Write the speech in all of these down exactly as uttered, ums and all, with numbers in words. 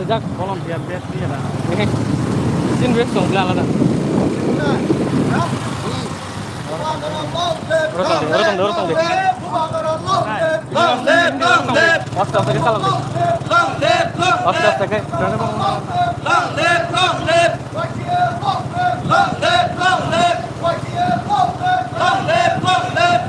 Jak bolon dia best dia da. Sin best song bla la da. Oro tong de, oro tong de, oro tong de. Long live, long live. Aste aste ke chalok de. Long live, long live. Aste aste ke. Long live, long live. Long live, long live. Long live, long live.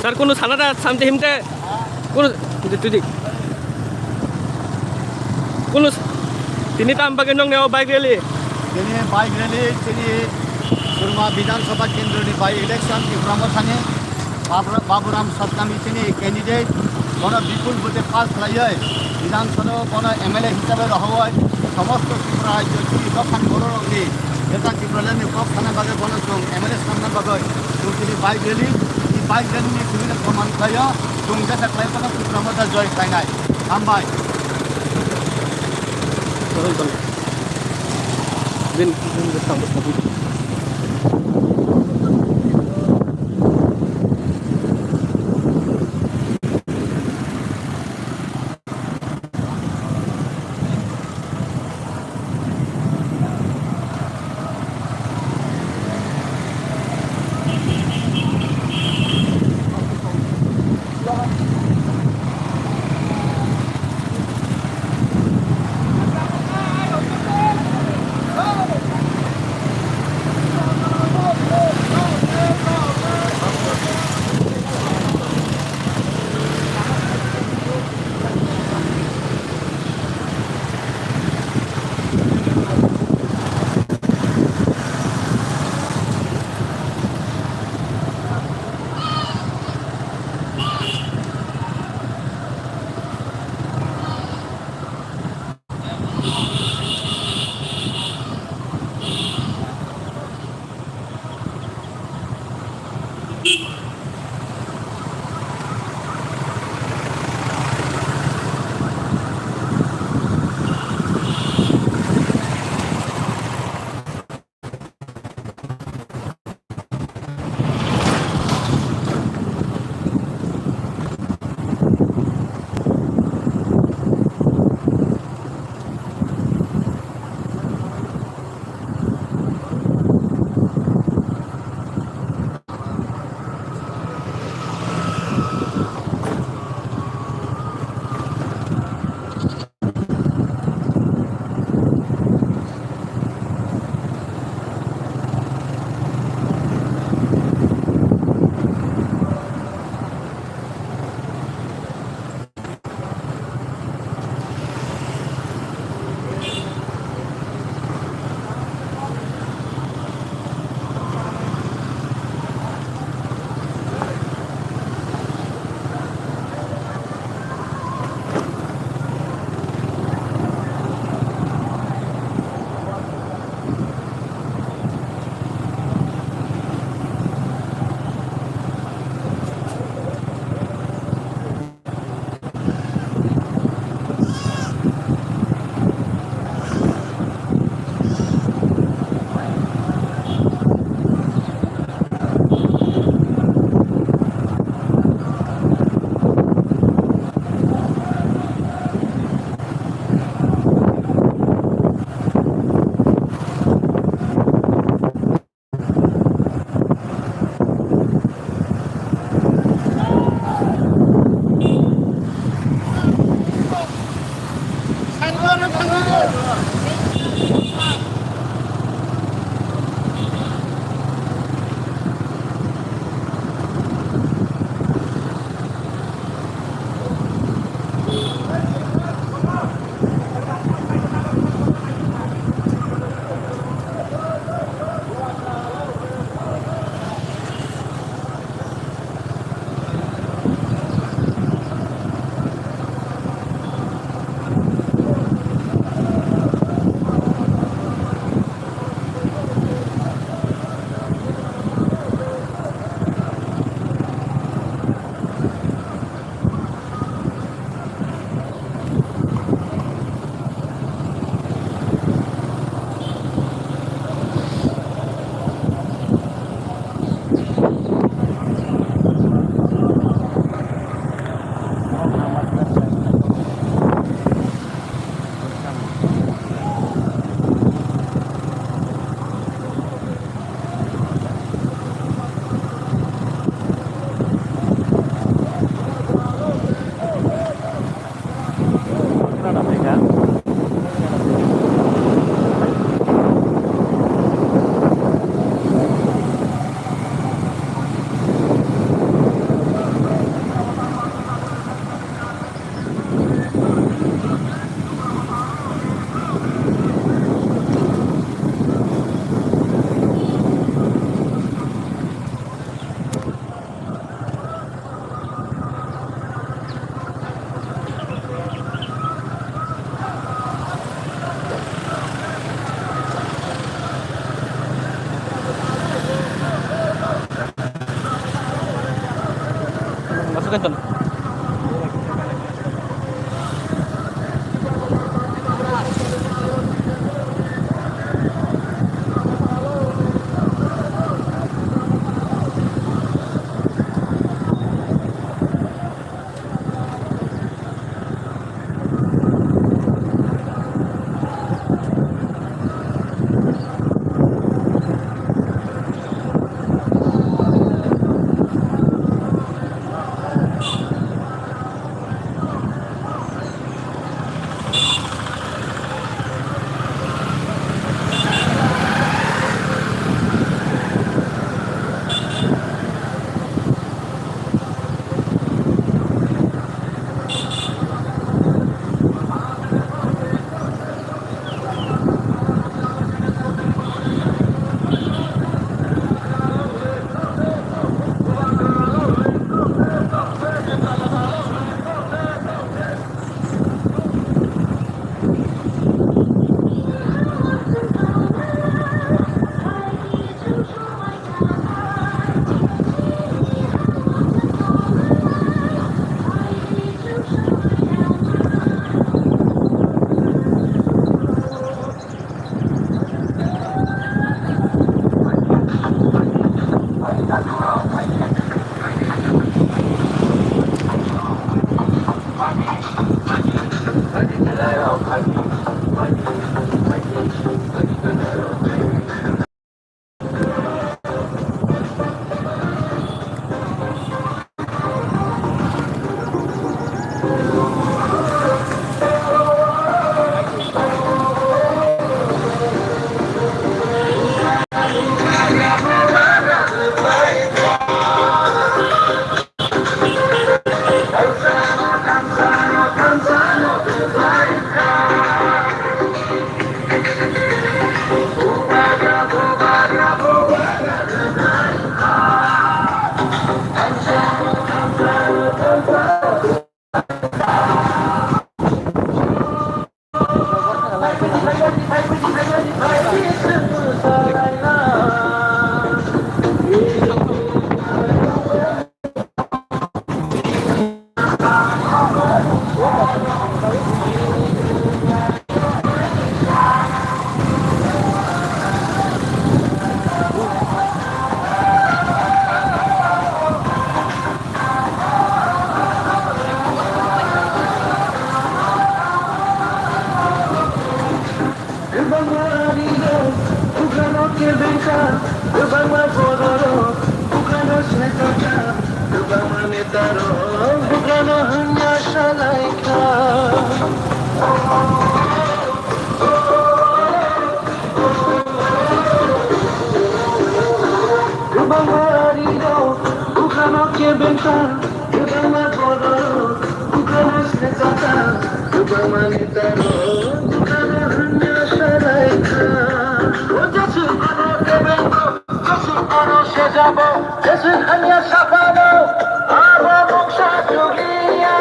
Sir, kunu sana da samte himte kunu di, di, di. Kunu tini tam bagwi nong neo bike rally. Tini bike rally, tini Surma Bidhan Sabha Kendroni by election Tipra Mothani Babra-, Baburam Satnami tini candidate, bono bipul vote pass khlaiwi Bidhan Sabha bono M L A hisabe rohoi somosto Tripura rajyo chini dophani bororokni jeta Tipraland ni kok sana bagwi bono chwng M L A sanna bagwi chwng tini bike rally, tini bike rally ni thwino proman khlaio chwng jesa khlai phano Tipra Motha joy khlainai. Hambai. Din, din, din. Kwbangma ani rok, bugrano kebengkha, kwbangma bororok, bugrano sinaikha, kwbangma netarok, bugrano hamya salaikha. Kwbangma ani rok, bugrano kebengkha, kwbangma bororok, bugrano sinaikha, kwbangma netarok, bugrano hamya salaikha. O Jisu ano kebengkha. Jesu ano sejabo, Jesu hanya sapano, abo moksa julia.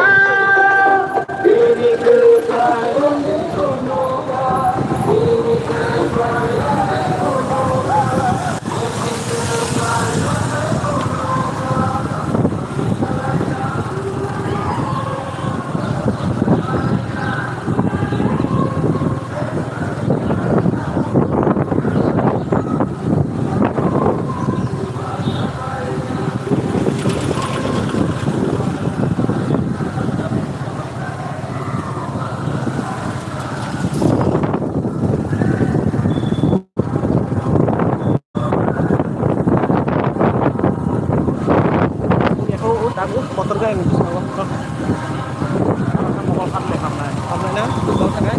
Motor gari ni bisingo mobile khamle khamnai, khamlaina, mobile khanai.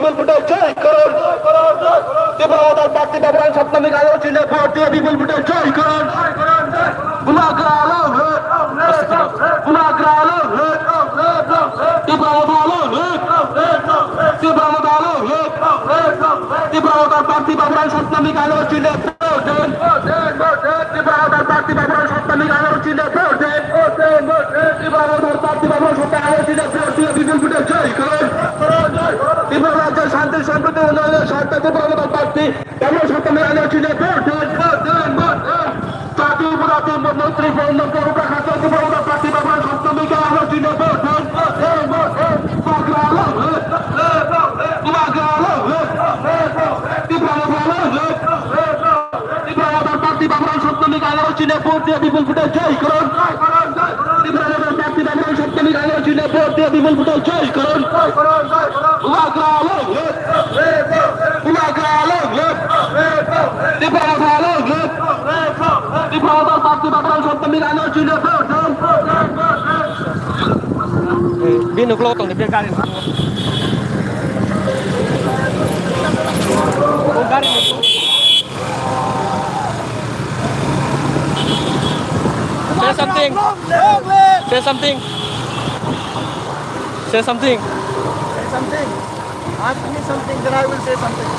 বিপুল ভোটে জয় করুন। ত্রিপুরা মথার প্রার্থী বাবুরাম সপ্তমীকে আগামী দিনে ভোট দিয়ে বিপুল ভোটে জয় করুন। বুলাগ্রা আলম হে, বুলাগ্রা আলম হে, ত্রিপুরা মথা আলম হে, ত্রিপুরা মথা আলম হে, ত্রিপুরা মথার প্রার্থী বাবুরাম সপ্তমীকে আগামী দিনে ভোট দিন। ত্রিপুরা মথার প্রার্থী বাবুরাম সপ্তমীকে আগামী দিনে ভোট দিন। ত্রিপুরা মথার প্রার্থী বাবুরাম সপ্তমীকে আগামী দিনে ভোট দিয়ে বিপুল ভোটে জয় করুন। ত্রিপুরা রাজ্যের শান্তি সম্প্রীতি উন্নয়নের স্বার্থে ত্রিপুরা মথার প্রার্থী বাবুরাম সপ্তমীকে আগামী দিনে ভোট দিন। ভোট দিন, ভোট দিন। জাতীয় উপজাতি মন্ত্রী পূর্ণ প্রভুতা খাদ্য ত্রিপুরা মথার প্রার্থী বাবুরাম সপ্তমীকে আগামী দিনে ভোট দিন। ভোট দিন, ভোট দিন। বুলাগ্রা আলম হে, বুলাগ্রা আলম হে, ত্রিপুরা মথা আলম হে। ত্রিপুরা মথার প্রার্থী বাবুরাম সপ্তমীকে আগামী দিনে ভোট দিয়ে বিপুল ভোটে জয় করুন। ত্রিপুরা মথার প্রার্থী বাবুরাম সপ্তমীকে আগামী দিনে ভোট দিয়ে বিপুল ভোটে জয় করুন। বুলাগ্রা আলম হে, বুলাগ্রা আলম হে, ত্রিপুরা মথা আলম হে। ত্রিপুরা মথার প্রার্থী বাবুরাম সপ্তমীকে আগামী দিনে ভোট দিন। Bini ukulok tongdi, bini gari. O gari. Say something. Say something. Say something. Say something. Ask me something, then I will say something.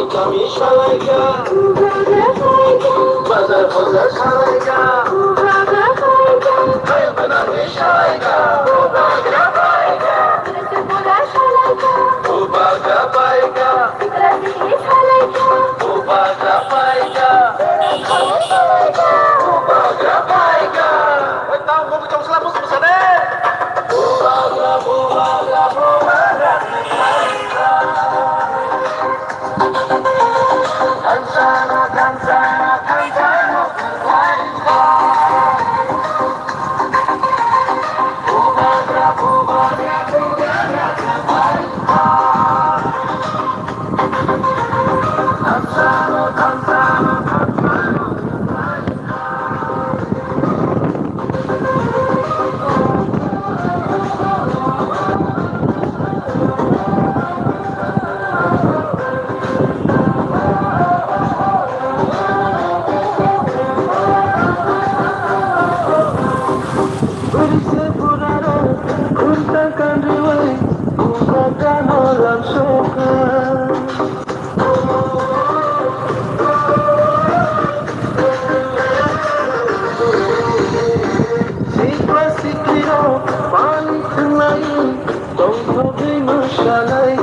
Kami salaika, bazar bazar salaika, hai manani salaika, bubagra paika, bubagra paika, bubagra paika. Tamo chong sala mus musane. Bubagra, bubagra, bubagra. Sikla siklirok pani thwnglai, tongthogwi mwsalai,